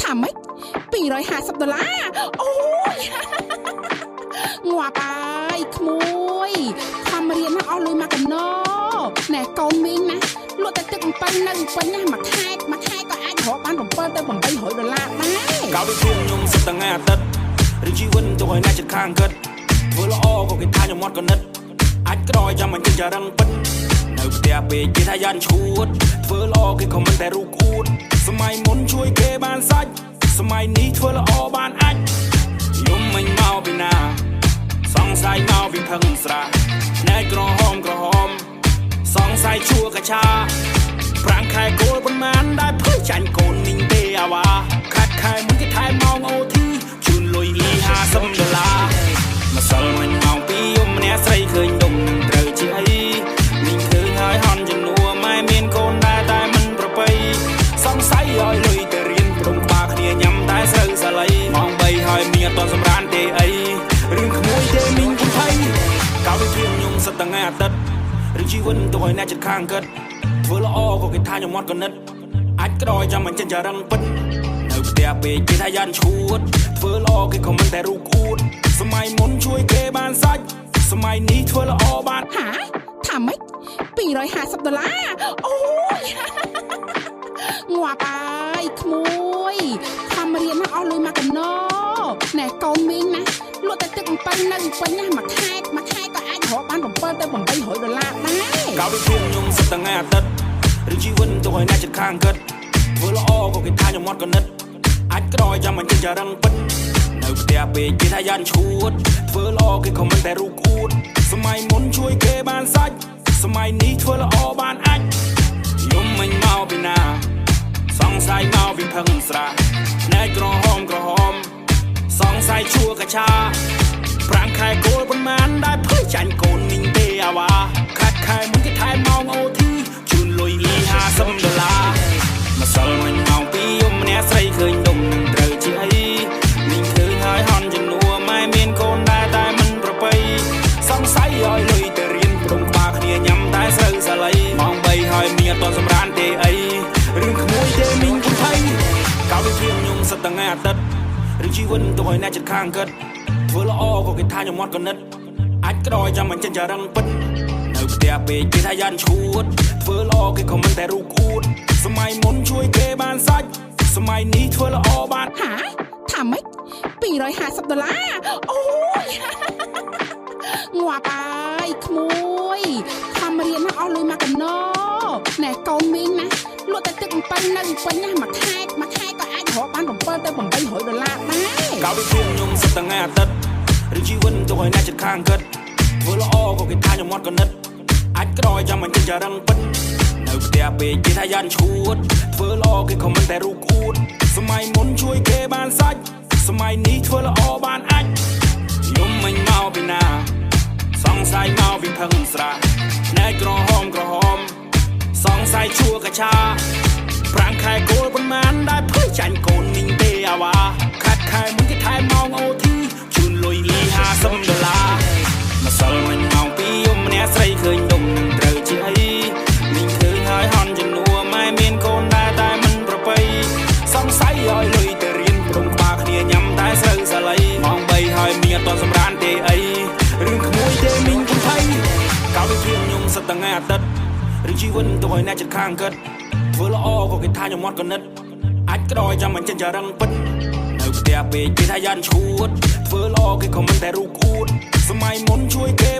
ថាម៉េច250ដុល្លារអូយ ងាប់ហើយក្មួយខំរៀនណាអស់លុយមកកំណោណែកូនមីងណាលក់តែទឹកអំពៅនៅពេញណាមួយខែមួយខែក៏អាចរកបាន7ទៅ800ដុល្លារដែរ កាលពីព្រៀងខ្ញុំសិតតែថ្ងៃអាទិត្យឬជីវិតទុកឲ្យអ្នកចិត្តខាងគិតធ្វើល្អក៏គេថាខ្ញុំអត់កណិតអាចក្រចាំមិនចិត្តចរឹងពិតនៅផ្ទះពេកគេថាយ៉ាន់ឈួតធ្វើល្អគេខមមិនតែរូបអួតសម័យមុនជួយគេបានសាច់សម័យនេះធ្វើល្អបានអាចយំមិញមកពីណា សង្ស័យមកពីផឹងស្រាភ្នែកក្រហមក្រហមសង្ស័យឈួរកាឆាប្រាំងខែគោលប៉ុន្មានដែលភ័យចាញ់កូនមីងទេអាវ៉ាខាត់ខែមុនគេថែមម៉ោង OT ជូនលុយអ៊ី50ដុល្លារម្សិលមិញម៉ោង2យំម្នាក់ស្រីឃើញដុំនឹងត្រូវជាអីមីងឃើញហើយហន់ជំនួម៉ែមានកូនដែរតែមិនប្រពៃសង្ស័យឲ្យលុយទៅរៀនព្រមក្បាលគ្នាញ៉ាំតែស្រូវសាលីម៉ោង3ហើយមីងអត់ទាន់សម្រានទេអីរឿងក្មួយទេមីងកំភៃកាលពីព្រៀងខ្ញុំសិតតែថ្ងៃអាទិត្យឬជីវិតទុកឲ្យអ្នកចិត្តខាងគិតធ្វើល្អក៏គេថាខ្ញុំអត់កណិតអាចក្រចាំមិនចិញ្ចរឹងពិតនៅផ្ទះពេកគេថាយ៉ាន់ឈួតធ្វើល្អគេខមមិនតែរូបអួតសម័យមុនជួយគេបានសាច់សម័យនេះធ្វើល្អបាន ហាថាម៉េច250ដុល្លារអូយ ងាប់ហើយក្មួយខំរៀនណាអស់លុយមកកំណោណែកូនមីងណាលក់តែទឹកអំពៅនៅពេញណាមួយខែមួយខែក៏អាចរកបាន7ទៅ800ដុល្លារដែរ កាលពីព្រៀងខ្ញុំសិតតែថ្ងៃអាទិត្យឬជីវិតទុកឲ្យអ្នកចិត្តខាងគិតធ្វើល្អក៏គេថាខ្ញុំអត់កណិតអាចក្រចាំមិនចិញ្ចរឹងពិតនៅផ្ទះពេកគេថាយ៉ាន់ឈួតធ្វើល្អគេខមមិនតែរូបអួតសម័យមុនជួយគេបានសាច់សម័យនេះធ្វើល្អបានអាចយំមិញមកពីណា សង្ស័យមកពីផឹងស្រាភ្នែកក្រហមក្រហមសង្ស័យឈួរកាឆាប្រាំងខែគោលប៉ុន្មានដែលភ័យចាញ់កូនមីងទេអាវ៉ាខាត់ខែមុនគេថែមម៉ោង OT ជូនលុយអ៊ី50ដុល្លារម្សិលមិញម៉ោង2យំម្នាក់ស្រីឃើញដុំនឹងត្រូវជាអីមីងឃើញហើយហន់ជំនួម៉ែមានកូនដែរតែមិនប្រពៃសង្ស័យឲ្យលុយទៅរៀនព្រមក្បាលគ្នាញ៉ាំតែស្រូវសាលីម៉ោង3ហើយមីងអត់ទាន់សម្រានទេអីរឿងក្មួយទេមីងកំភៃកាលពីព្រៀងខ្ញុំសិតតែថ្ងៃអាទិត្យឬជីវិតទុកឲ្យអ្នកចិត្តខាងគិតធ្វើល្អក៏គេថាខ្ញុំអត់កណិតអាចក្រចាំមិនចិញ្ចរឹងពិតនៅផ្ទះពេកគេថាយ៉ាន់ឈួតធ្វើល្អគេខមមិនតែរូបអួតសម័យមុនជួយគេបានសាច់សម័យនេះធ្វើល្អបាន ហាថាម៉េច250ដុល្លារអូយ ងាប់ហើយក្មួយខំរៀនណាអស់លុយមកកំណោណែកូនមីងណាលក់តែទឹកអំពៅនៅពេញណាមួយខែមួយខែក៏អាចរកបាន7ទៅ800ដុល្លារដែរ កាលពីព្រៀងខ្ញុំសិតតែថ្ងៃអាទិត្យឬជីវិតទុកឲ្យអ្នកចិត្តខាងគិតធ្វើល្អក៏គេថាខ្ញុំអត់កណិតអាចក្រចាំមិនចិញ្ចរឹងពិតនៅផ្ទះពេកគេថាយ៉ាន់ឈួតធ្វើល្អគេខមមិនតែរូបអួតសម័យមុនជួយគេបានសាច់សម័យនេះធ្វើល្អបានអាចយំមិញមកពីណា សង្ស័យមកពីផឹងស្រាភ្នែកក្រហមក្រហមសង្ស័យឈួរកាឆាប្រាំងខែគោលប៉ុន្មានដែលភ័យចាញ់កូនមីងទេអាវ៉ាខាត់ខែមុនគេថែមម៉ោង OT ជូនលុយអ៊ី50ដុល្លារម្សិលមិញម៉ោង2យំម្នាក់ស្រីឃើញដុំនឹងត្រូវជាអីមីងឃើញហើយហន់ជំនួម៉ែមានកូនដែរតែមិនប្រពៃសង្ស័យឲ្យលុយទៅរៀនព្រមក្បាលគ្នាញ៉ាំតែស្រូវសាលីម៉ោង3ហើយមីងអត់ទាន់សម្រានទេអីរឿងក្មួយទេមីងកំភៃកាលពីព្រៀងខ្ញុំសិតតែថ្ងៃអាទិត្យឬជីវិតទុកឲ្យអ្នកចិត្តខាងគិតធ្វើល្អក៏គេថាខ្ញុំអត់កណិតអាចក្រចាំមិនចិញ្ចរឹងពិតនៅផ្ទះពេកគេថាយ៉ាន់ឈួតធ្វើល្អគេខមមិនតែរូបអួតសម័យមុនជួយគេ